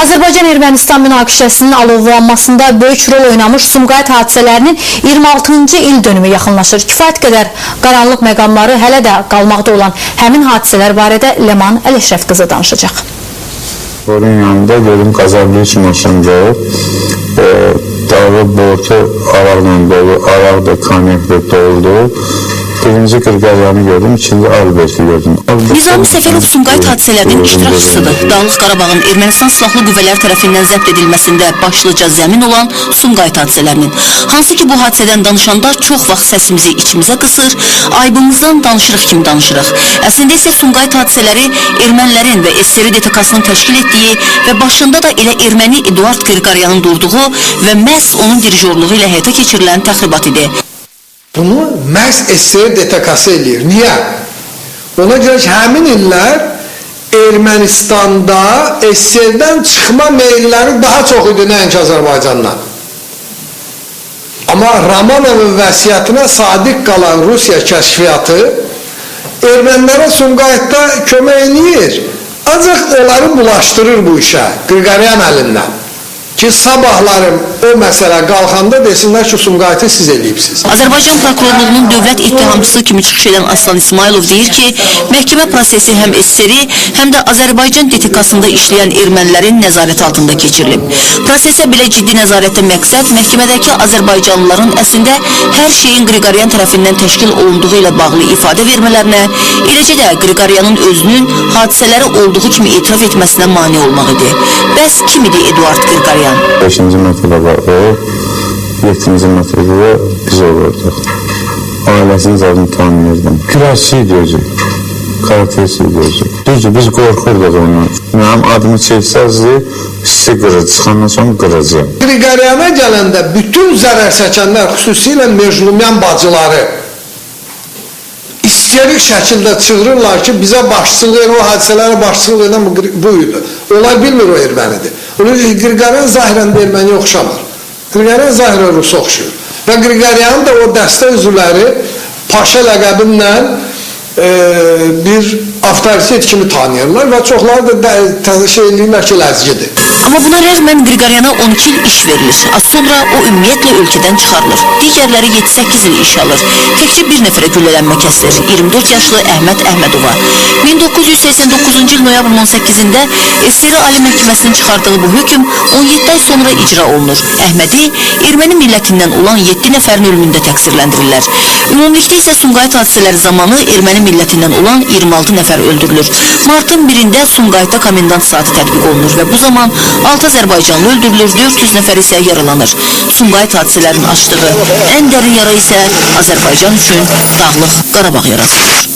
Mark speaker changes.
Speaker 1: Azərbaycan-Ermənistan münaqişəsinin alovlanmasında böyük rol oynamış Sumqayıt hadisələrinin 26-cı il dönümü yaxınlaşır. Kifayət qədər qaranlıq məqamları hələ də qalmaqda olan həmin hadisələr barədə Ləman Ələşrəf qızı danışacaq.
Speaker 2: Onun yanında gördüm Qazarlı maşın gəlib. Dağı bortu araqla dolu, araq da konyak da doldu. Birinci Qırqaryanı gördüm, ikinci Alberti gördüm.
Speaker 3: Nizami Səfərov Sumqayıt hadisələrinin iştirakçısıdır. Dağlıq Qarabağın Ermənistan silahlı qüvvələri tərəfindən zəbt edilməsində başlıca zəmin olan Sumqayıt hadisələrinin. Hansı ki bu hadisədən danışanda çox vaxt səsimizi içimizə qısır, aybımızdan danışırıq kimi danışırıq. Əslində isə Sumqayıt hadisələri ermənilərin və SSR DTK-sının təşkil etdiyi və başında da elə erməni Eduard Qırqaryanın durduğu və məhz onun dirijorluğu ilə həyata keçirilən təxribat idi.
Speaker 4: Bunu məhz SSR DTK-sı eləyir. Niyə? Ona görə ki, həmin illər Ermənistanda SSR-dən çıxma meyilləri daha çox idi nəinki Azərbaycandan. Amma Romanovun vəsiyyətinə sadiq qalan Rusiya kəşfiyyatı ermənilərə Sumqayıtda kömək eləyir. Ancaq onları bulaşdırır bu işə Qırqaryan əlindən. Ki sabahları o məsələ qalxanda desinlər ki, Sumqayıtı siz eləyibsiz.
Speaker 3: Azərbaycan prokurorluğunun dövlət ittihamçısı kimi çıxış edən Aslan İsmailov deyir ki, məhkəmə prosesi həm SSR, həm də Azərbaycan DTK-sında işləyən ermənilərin nəzarəti altında keçirilib. Prosesə belə ciddi nəzarətdə məqsəd məhkəmədəki azərbaycanlıların əslində hər şeyin Qriqoryan tərəfindən təşkil olunduğu ilə bağlı ifadə vermələrinə, eləcə də Qriqoryanın özünün hadisələri olduğu kimi etiraf etməsinə mane olmaq idi. Bəs kim idi Eduard Qriqoryan?
Speaker 2: 5-ci mərtəbədə o, 7-ci mərtəbədə biz olurduq. Ailəsinin zadını tanıyırdım. Güləşçi idi özü, karatesi idi özü. Düzdür, biz qorxurduq ondan. Mənim adımı çeksəzdi, sizi qırır, çıxandan sonra qıracağım.
Speaker 4: Qriqoryana gələndə bütün zərər çəkənlər, xüsusilə Mejlumyan bacıları isterik şəkildə çığırırlar ki, bizə başçılıq edən, o hadisələrə başçılıq edən bu idi. Onlar bilmir o ermənidir. Qriqoryan zahirən də erməniyə oxşamır. Qriqoryan zahirən Rusa oxşuyur. Və Qriqoryanın da o dəstə üzvləri Paşa ləqəbinlə bir avtoritet kimi tanıyırlar və çoxları da şey eləyirlər ki, ləzgidir.
Speaker 3: Amma buna rəğmən Qriqoryana 12 il iş verilir. Az sonra o ümumiyyətlə ölkədən çıxarılır. Digərləri 7-8 il iş alır. Təkcə bir nəfərə güllələnmə kəsilir. 24 yaşlı Əhməd Əhmədova. 1989-cu il noyabrın 18-də SSR Ali Məhkəməsinin çıxardığı bu hökm 17 ay sonra icra olunur. Əhmədi erməni millətindən olan 7 nəfərin ölümündə təqsirləndirirlər. Ümumilikdə isə Sumqayıt hadisələri zamanı erməni millətindən olan 26 nəfər öldürülür. Martın 1-də Sumqayıtda komendant saatı tətbiq olunur və bu zaman 6 Azərbaycanlı öldürülür, 400 nəfər isə yaralanır. Sumqayıt hadisələrinin açdığı ən dərin yara isə Azərbaycan üçün Dağlıq Qarabağ yarasıdır.